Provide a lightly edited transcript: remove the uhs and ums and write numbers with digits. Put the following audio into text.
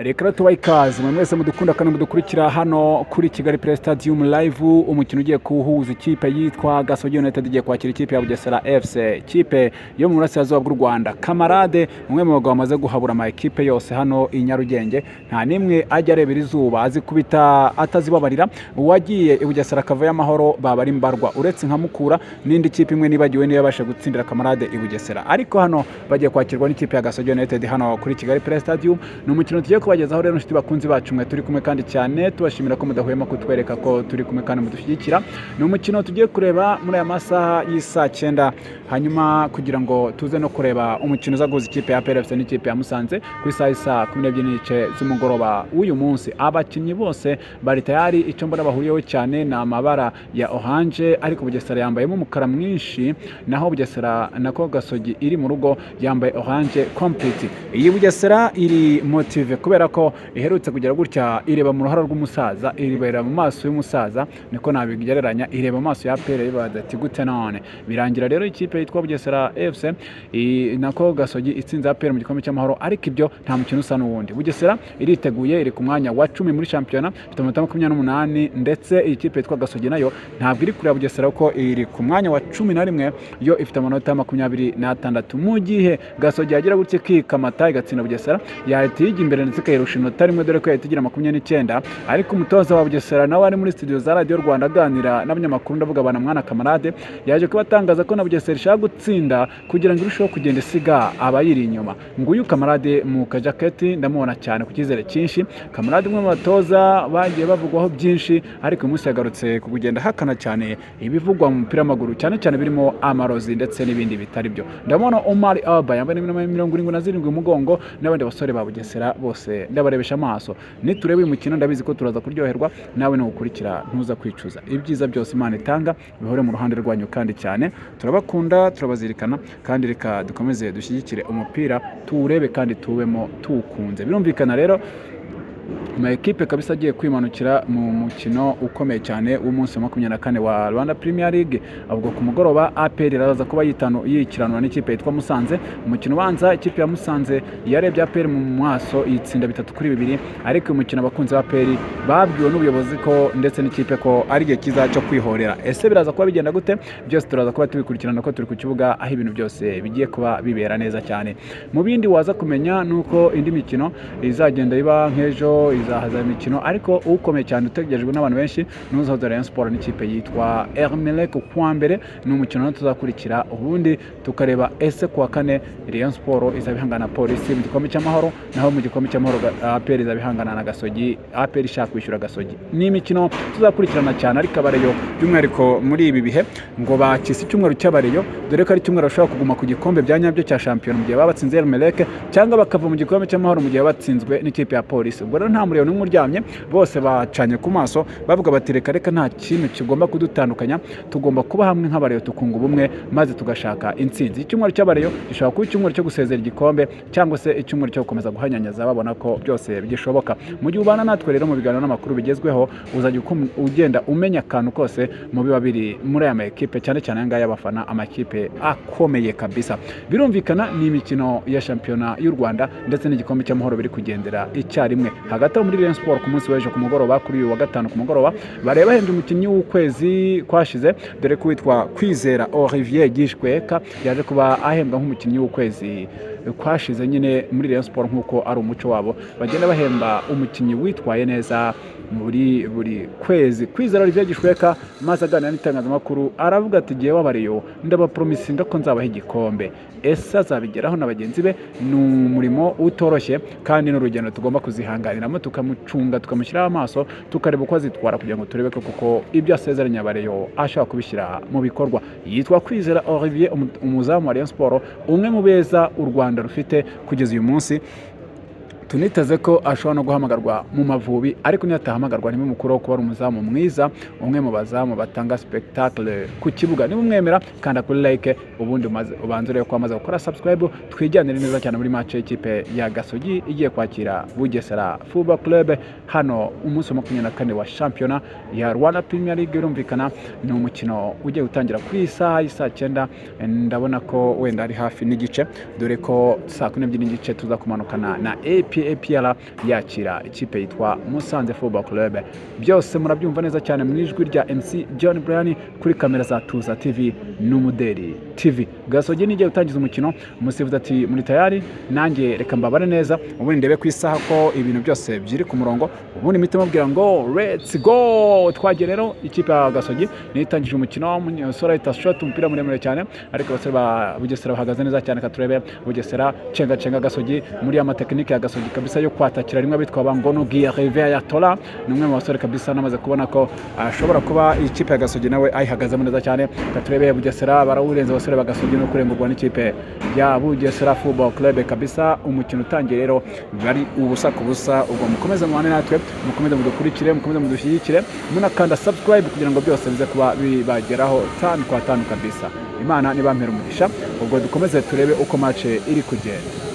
Reka tubahe ikaze mwe mwese mudukunda kandi mudukurikira hano kuri Kigali Play Stadium Live. Umukino ugiye kuwuhuza ikipe yitwa Gasogi United igiye kwakira ikipe ya Bugesera FC, ikipe yo mu burasirazuba bw'u Rwanda. Kamarade, umwe mu bagabo bamaze guhabura ama ekipe yose hano i Nyarugenge, nta n'imwe ajya arebera izuba, azikubita atazibabarira. Uwagiye i Bugesera akavayo amahoro baba ari mbarwa, uretse nka Mukura n'indi kipe imwe nibagiwe niyo yabasha gutsindira Kamarade i Bugesera. Ariko hano bagiye kwakirwa n'ikipe ya Gasogi United hano kuri Kigali Play Stadium. Ni umukino tugiye kubagezaho rero, inshuti bakunzi bacu mwe turi kumwe kandi cyane, tubashimira ko mudahwema kutwereka ko turi kumwe kandi mudushyigikira. Ni umukino tugiye kureba muri aya masaha y'isaa 9, hanyuma kugira ngo tuze no kureba umukino uza guhuza ikipe ya APR FC n'ikipe ya Musanze ku isaha y'isaa 12:30 z'umugoroba w'uyu munsi. Abakinnyi bose bari tayari. Icyo mbona bahuriyeho cyane ni amabara ya orange, ariko Bugesera yambayemo umukara mwinshi, naho Bugesera, nako Gasogi iri mu rugo, yambaye orange complete. Iyi Bugesera iri motivé kubera ko iherutse kugera gutya ireba mu ruhara rw'umusaza, irebera mu maso y'umusaza, niko nabigereranya, ireba mu maso ya APR ibaza ati: "Gute none?" Birangira rero ikipe yitwa Bugesera FC, nako Gasogi, itsinze APR mu gikombe cy'amahoro. Ariko ibyo nta mukino usa n'uwundi. Bugesera iriteguye, iri ku mwanya wa 10 muri shampiyona, ifite amanota 28. Ndetse iyi kipe yitwa Gasogi nayo ntabwo iri kureba Bugesera kuko iri ku mwanya wa 11, yo ifite amanota 26. Mu gihe Gasogi yagira gutya ikikamata igatsinda Bugesera, yahita iyijya imbere ndetse ikayirusha inota rimwe, dore ko yahita igira 29. Ariko umutoza wa Bugesera nawe ari muri studio za Radiyo Rwanda aganira n'abanyamakuru, ndavuga bana mwana Kamarade, yaje kuba atangaza ko na Bugesera ishaka gutsinda kugira ngo irusheho kugenda isiga abayiri inyuma. Nguyu Kamarade mu kajaketi, ndamubona cyane ku cyizere cyinshi. Kamarade, umwe mu batoza bagiye bavugwaho byinshi, ariko uyu munsi yagarutse ku kugenda ahakana cyane ibivugwa mu mupira w'amaguru, cyane cyane birimo amarozi ndetse n'ibindi bitari byo. Ndabona Omar Alba yambaye nimero 77 mu mugongo n'abandi basore ba Bugesera bose ndabarebesha amaso. Nitureba uyu mukino, ndabizi ko turaza kuryoherwa. Nawe nuwukurikira ntuza kwicuza. Ibyiza byose Imana itanga bihore mu ruhande rwanyu kandi cyane. Turabakunda, turabazirikana, kandi reka dukomeze dushyigikire umupira, tuwurebe kandi tuwubemo tuwukunze. Birumvikana rero, ama ekipe kabisa agiye kwimanukira mu mukino ukomeye cyane w'umunsi wa 24 wa Rwanda Premier League. Ubwo ku mugoroba APR iraza kuba yikiranwa n'ikipe yitwa Musanze. Umukino ubanza ikipe ya Musanze yarebye APR mu maso yitsinda 3-2. Ariko uyu mukino abakunzi ba APR babwiwe n'ubuyobozi ko ndetse n'ikipe ko ari igihe cyiza cyo kwihorera. Ese biraza kuba bigenda gute? Byose turaza kuba tubikurikirana ko turi ku kibuga aho ibintu byose bigiye kuba bibera neza cyane. Mu bindi waza kumenya ni uko indi mikino izagenda iba nk'ejo, izahaza imikino, ariko ukomeye cyane utegerejwe n'abantu benshi ni uzahuza Rayon Sport n'ikipe yitwa Emelec kuwa mbere. Ni umukino nawo tuzakurikira, ubundi tukareba ese kuwa kane Rayon Sport izaba ihangana na Polisi mu gikombe cy'amahoro, naho mu gikombe cy'amahoro APR izaba ihangana na Gasogi, APR ishaka kwishyura Gasogi. Ni imikino tuzakurikirana cyane, ariko abareyo by'umwihariko muri ibi bihe ngo bakise icyumweru cy'abareyo, dore ko ari icyumweru bashobora kuguma ku gikombe bya nyabyo cya shampiyona mu gihe baba batsinze Emelec, cyangwa bakava mu gikombe cy'amahoro mu gihe batsinzwe n'ikipe ya Polisi. Ubwo rero nta muriro n'umwe uryamye, bose bacanye ku maso bavuga bati: "Reka reka, nta kintu kigomba kudutandukanya, tugomba kuba hamwe nk'abareyo, tukunga ubumwe maze tugashaka intsinzi." Icyumweru cy'abareyo gishobora kuba icyumweru cyo gusezera igikombe cyangwa se icyumweru cyo gukomeza guhanyanyaza babona ko byose bishoboka. Mu gihe ubana natwe rero mu biganiro n'amakuru bigezweho, uzajya ugenda umenya akantu kose mu biba biri muri aya makipe, cyane cyane aya ngaya y'abafana, amakipe akomeye kabisa. Birumvikana ni imikino ya shampiyona y'u Rwanda ndetse n'igikombe cy'amahoro biri kugendera icyarimwe. Hagati aho muri Rayon Sport, ku munsi w'ejo ku mugoroba, kuri uyu wa gatanu ku mugoroba, bareba bahembye umukinnyi w'ukwezi kwashize, dore ko witwa Kwizera Olivier Gishweka yaje kuba ahembwa nk'umukinnyi w'ukwezi kwashize nyine muri Rayon Sport. Nk'uko ari umuco wabo, bagenda bahemba umukinnyi witwaye neza muri buri kwezi. Kwizera Olivier Gishweka maze aganira n'itangazamakuru aravuga ati: "Igihe wabariyo ndabapromisinga ko nzabaha igikombe." Ese azabigeraho na bagenzi be? Ni umurimo utoroshye kandi n'urugendo tugomba kuzihanganiramo, tukamucunga, tukamushyiraho amaso, tukareba uko azitwara kugira ngo turebe ko koko ibyo asezeranya abareyo ashobora kubishyira mu bikorwa. Yitwa Kwizera Olivier, umuzamu wa Rayon Sport, umwe mu beza u Rwanda rufite kugeza uyu munsi. Tuniteze ko ashobora no guhamagarwa mu Mavubi, ariko niyo atahamagarwa mukuru wo kuba ari umuzamu mwiza, umwe mu bazamu batanga spectacle ku kibuga. Niba umwemera, kanda kuri like, ubundi ubanze urebe ko wamaze gukora subscribe. Twijyanire neza cyane muri match y'ikipe ya Gasogi igiye kwakira Bugesera Football Club hano umunsi wa 24 wa shampiyona ya Rwanda Premier League. Birumvikana ni umukino ugiye gutangira ku isaha y'isaa 9, ndabona ko wenda ari hafi n'igice, dore ko saa 12:30 tuza kumanukana na AP. Ikipe APR yakira ikipe yitwa Musanze Football Club. Byose murabyumva neza cyane mu ijwi rya MC John Brian, kuri kamera za Tuza TV n'Umuderi TV. Gasogi nigiye gutangiza umukino. Umusifuzi ati: "Muri tayari?" Nanjye reka mbabare neza, ubundi ndebe ku isaha ko ibintu byose biri ku murongo, ubundi mpite mubwira ngo "Let's go!" Twagiye rero. Ikipe ya Gasogi niyo itangije umukino. Umusore ahita shot umupira muremure cyane, ariko abasore ba Bugesera bahagaze neza cyane. Katurebe Bugesera, cenga cenga Gasogi muri ya matekinike ya Gasogi kabisa yo kwatakira rimwe. Abitwa Bangono Guy Ayatola ni umwe mu basore kabisa namaze kubona ko ashobora kuba ikipe ya Gasogi nawe ayihagazemo neza cyane. Katurebe Bugesera, barawurenza abasore ba Gasogi no kurengurwa n'ikipe ya Bugesera Football Club kabisa. Umukino utangiye rero bari 0-0. Ubwo mukomeze mubane natwe, mukomeze mudukurikire, mukomeze mudushyigikire, munakanda subscribe kugira ngo byose bize kuba bibageraho tanu kwa tanu kabisa. Imana nibampera umugisha. Ubwo dukomeze turebe uko match iri kugenda.